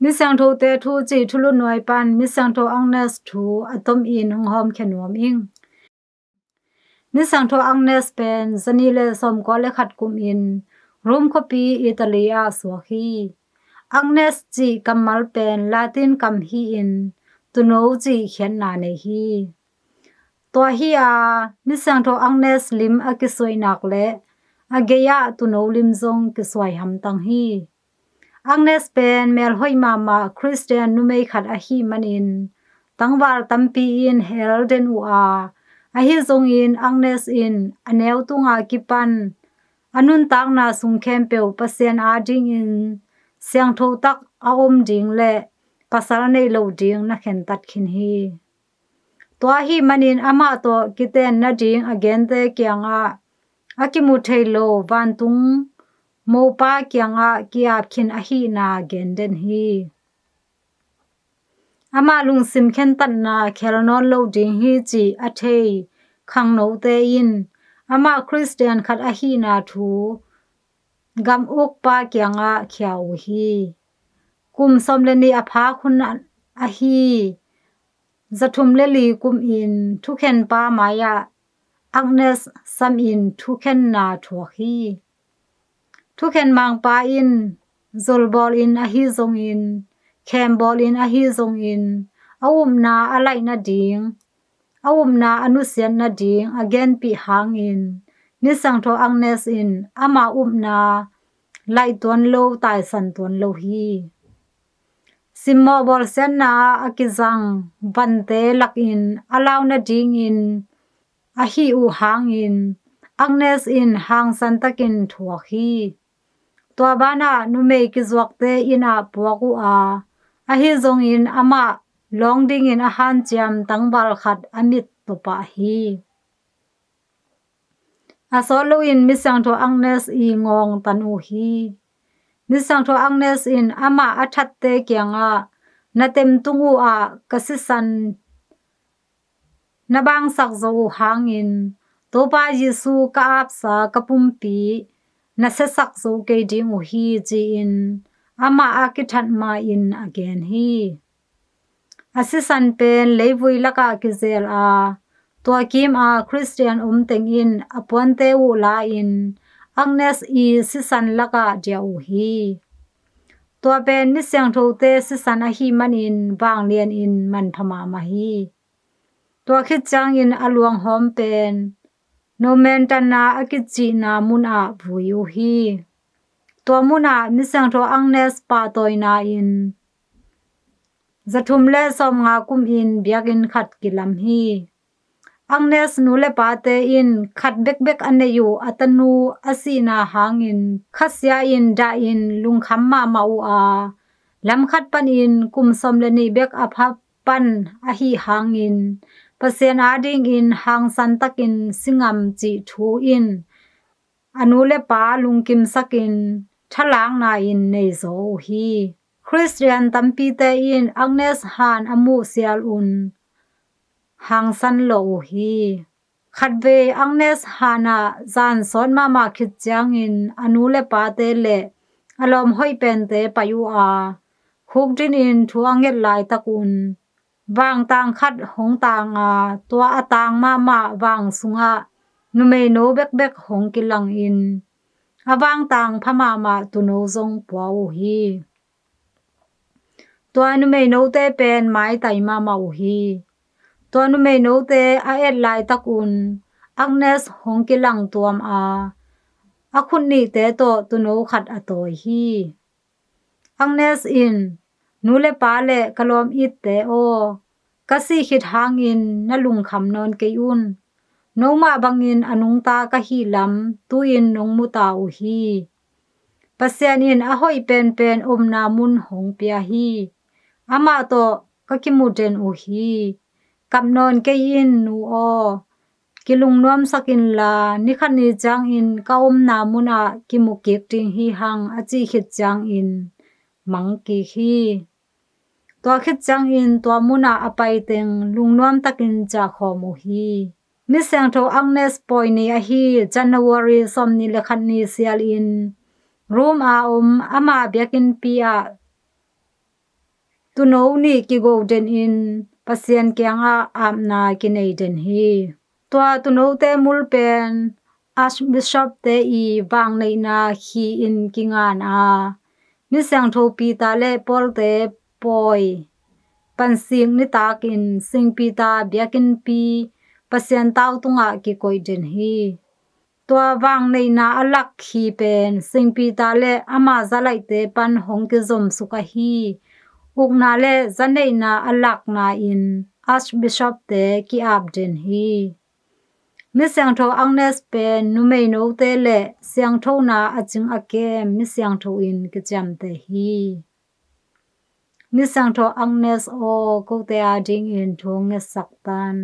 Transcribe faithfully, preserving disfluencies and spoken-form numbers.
Misiangthote thu cih thulu nuai pan Misiangtho Agnes thu a tomin hong hawmkhia nuam ing. Misiangtho Agnes pen zanih le sawmkua le khat kumin Rome khuapi Italy ah suak hi. Agnes cih kammal pen Latin kam hi-in tuuno cih khiatna nei hi. Tua hi-a Misiangtho Agnes lim a kisuai nak le a gei-ah tuuno lim zong kisuai hamtang hi. Agnes pen melhoih mahmah Khristian numei khat ahih manin tangval tampi in hel den uh a, ahi zongin Agnes in a neu tunga kipan a nuntakna sung khempeuh Pasian adingin siangtho tak a om ding le pasal neih lo ding na khentat khin hi. Tua ahih manin amah tawh kiten nading a gente kiangah a kimu thei lo vantung mopa kiangah ki-ap khin ahihna gen den hi. Amah lungsim khentatna khel nawn lo ding hi cih a thei khangnote in amah Khristian khat ahihna thu gam ukpa kiangah khia uh hi. Kum sawm le nih a phak hun ahi zathum le li kumin thukhenpa mai-ah Agnes samin thukhenna thuak hi. Thukhen mangpa in zolbawlin ahi zongin, khembawlin ahi zongin, a upna a laih nading, a upna a nusiat nading a genpih hangin Misiangtho Agnes in ama upna laih tuan lo, taisan tuan lo hi. Simmawh bawlsiatna ah a kizang vante lakin a lau nadingin a hih uh hangin Agnes in hangsan takin thuak hi. Tua banah numei kizuakte inn ah puak uh a, ahi zongin amah lawng dingin a hanciam tangval khat a mit tawpah hi. A sawt loin Misiangtho Agnes i ngawng tan uh hi. Misiangtho Agnes in amah a thatte kiangah, na temtung uh ah ka sisan na bangsak zo uh hangin Topa Jesu ka apsa ka pumpi na siasak zo kei ding uh hi, ci-in amah a kithat ma-in a gen hi. A sisan pen leivui lakah kizel a, tua kim a Khristian om teng in a puante uh la-in Agnes i sisan lakah diah uh hi. Tua pen misiangthote sisan ahih manin vanglianin manpha mahmah hi. Tua khit ciangin a luanghawm pen Nomentana a kicihna munah vui uh hi. Tua munah Misiangtho Agnes pahtawina in zathum le sawmnga kumin biakinn khat kilam hi. Agnes nu le pate in khat bekbek a nei uh a tanu a sihna hangin khasia in dahin lungkham mahmah uh a, lamkhat panin kum sawm le nih bek a pha pan ahi hangin Pasian adingin hangsan takin si ngam cih thu in a nu le pa lungkimsakin thalakna in neizaw uh hi. Khristian tampite in Agnes han a muh sialun hangsan lawh uh hi. Khatvei Agnes hanah zan sawt mahmah khit ciangin a nu le pate le a lawm hoih pente pai uh a, khukdinin thu a nget laitakun vangtang khat hong tang a, tua a tang mahmah vang sungah numeino bekbek hong kilangin a vangtang pha mahmah tuuno zong pua uh hi. Tua numeinote pen maitai mahmah uh hi. Tua numeinote a et laitakun Agnes hong kilang tuam a, a khut nihte tawh tuuno khat a tawi hi. Agnes in, nu le pa le ka lawm itte aw, ka sih khit hangin na lungkham nawn kei un. Nongmah bangin a nungta ka hih lam tu-in nong mu ta uh hi. Pasian in a hoih penpen omna mun hong pia hi. Amah tawh ka kimu den uh hi. Kap nawn kei in, nu aw. Kilungnuamsak inla, nikhat ni ciangin ka omna munah kimu kik ding hi hang, a cih khit ciangin mang kik hi. Tua khit ciangin tua munah a paiteng lungnuam takin ciahkhawm uh hi. Misiangtho Agnes pawi ni ahi January sawmnih le khat ni sialin Rome a om ama biakinnpi ah Tuuno nih kigo den in Pasian kiangah apna kinei den hi. Tua tuunote mul pen Archbishop te i vangneihna khi in kingan a, Misiangtho Peter le Paul te pawi pansik nitakin Sing Peter biakinnpi Pasian tau tungah kikoih den hi. Tua vangneihna a lak khi pen Sing Peter le ama zalaihte pan hong kizomsuk ahi ukna le zaneihna a lakna in Archbishop te ki-ap den hi. Misiangtho Agnes pen numeinote le siangthona a cing a kem misiangtho in kiciamteh hi. Misiangtho Agnes aw, kote adingin thu hong ngetsak tan.